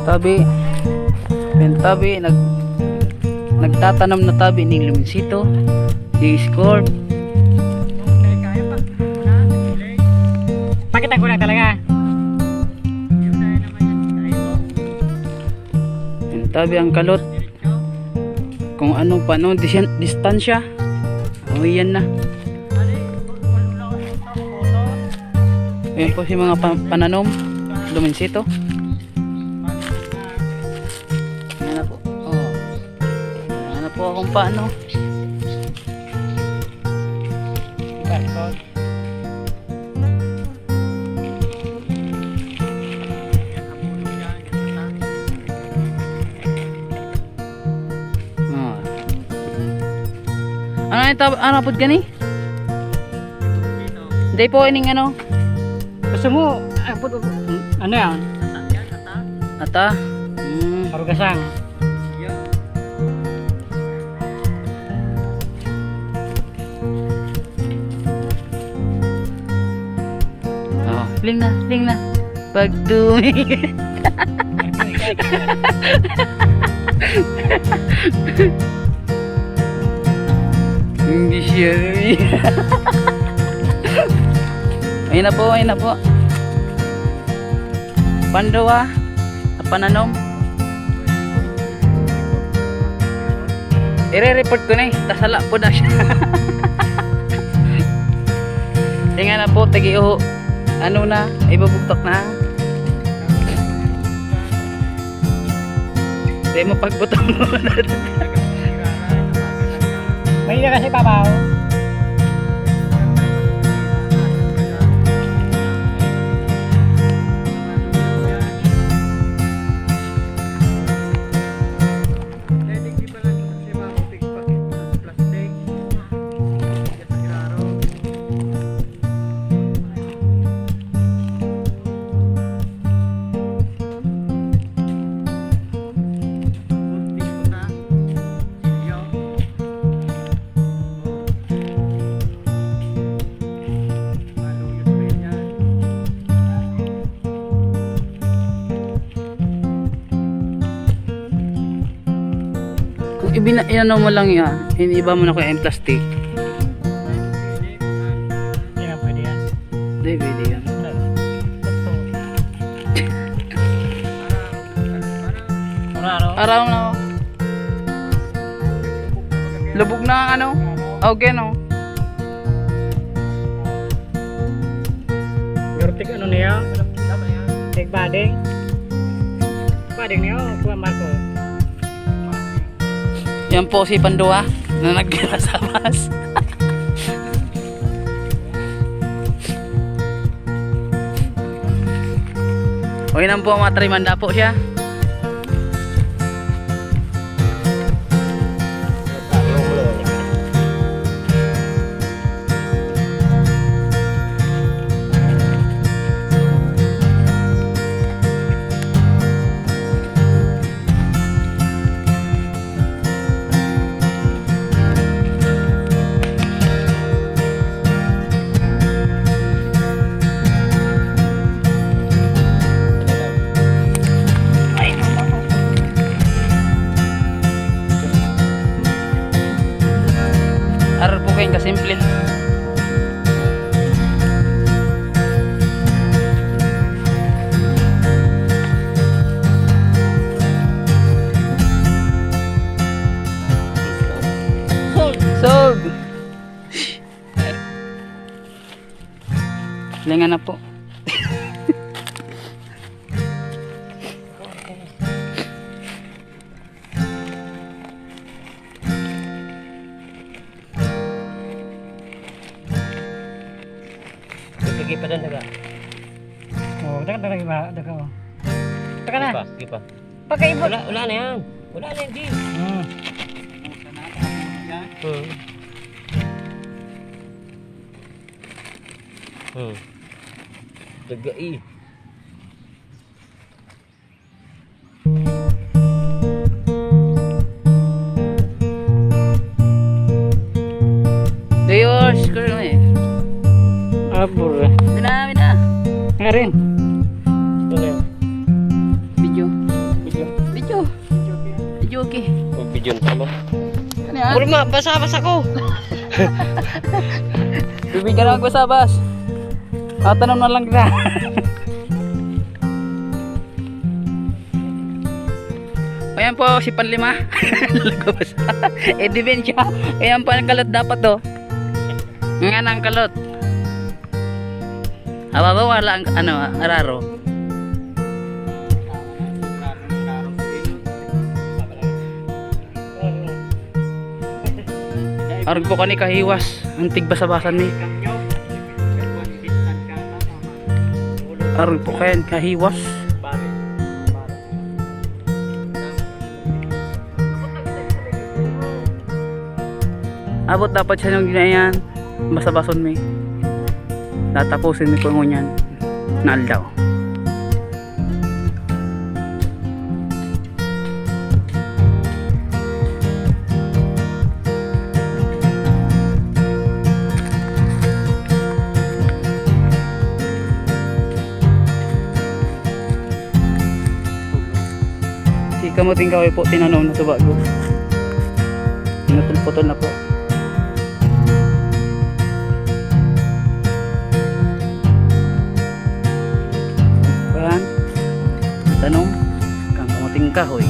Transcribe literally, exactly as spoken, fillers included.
Tabi. Yan tabi, nag, nagtatanom na tabi ning luminsito, ning scorp. Pakita ko lang talaga. Yan tabi ang kalot. Kung ano pa, no, disan-, distansya. O, yan na. Ayan po si mga pa-, pananom. Luminsito. Ayan na po. Oh. Ayan na po akong paano. Ah. Ano ito? Ano apod gani? Hindi po, ining ano? Gusto mo, apod, ano yan? Ata? Hmm. Parugasang. Oh, ling na, ling na. Pagdumi. Hindi siya. Ayun na po, ayun na po. Panduwa, sa pananom. Ire-report ko na eh. Tasala po na siya. Tingnan na po, tagi-, oh, ano na, ibubugtak na. Di mo pagbutang mo na. May na kasi babaw. Kung ibina-, inano mo lang yan, iniba mo na kaya yung plastic. Hindi na pwede yan. Hindi, pwede yan. Wala, no? Araw na, oh. Lubog na ang ano? Okay, no? Pero tig ano niya? Tig bading? Bading niya, oh, Kuya Marco. Yan po si Pandua na nagkakasabas. Okay lang po, mga trimanda po siya. Arog po kayong kasimple. Sold! Lingan na po. Sige pa doon, daga. Oh, daga, daga, daga, daga, oh. Daga na. Sige pa, sige pa. Pagkaibot. Wala, wala na yan. Wala na yan, G. Hmm. Hmm. Hmm. Daga eh. Diyos ko rin eh. Abor. Bina, bina. Nga rin. Ano yun? Video. Yun, tama. Ano yan? Problema, basa-basa ko. Tubig ka na magbasa-bas. Tatanom na lang kita. Ayan po, si Panlima. Lagos. Eh, di ben siya. Ayan po, ang kalot dapat, oh. Nga na ang kalot. Ababaw, wala ang, ano, araro. Arog po kani kahiwas, ang tigbasa-basan ni. Arog po kayan kahiwas. Abot dapat siya yung ginaiyan. Basa-bason mi. Tatapusin mi po ngunyan na aldaw. Si kamuting kahoy po, tinanom na sa bago. Pinutol-putol na po. Ayan. Tanom. Kang kamuting kahoy.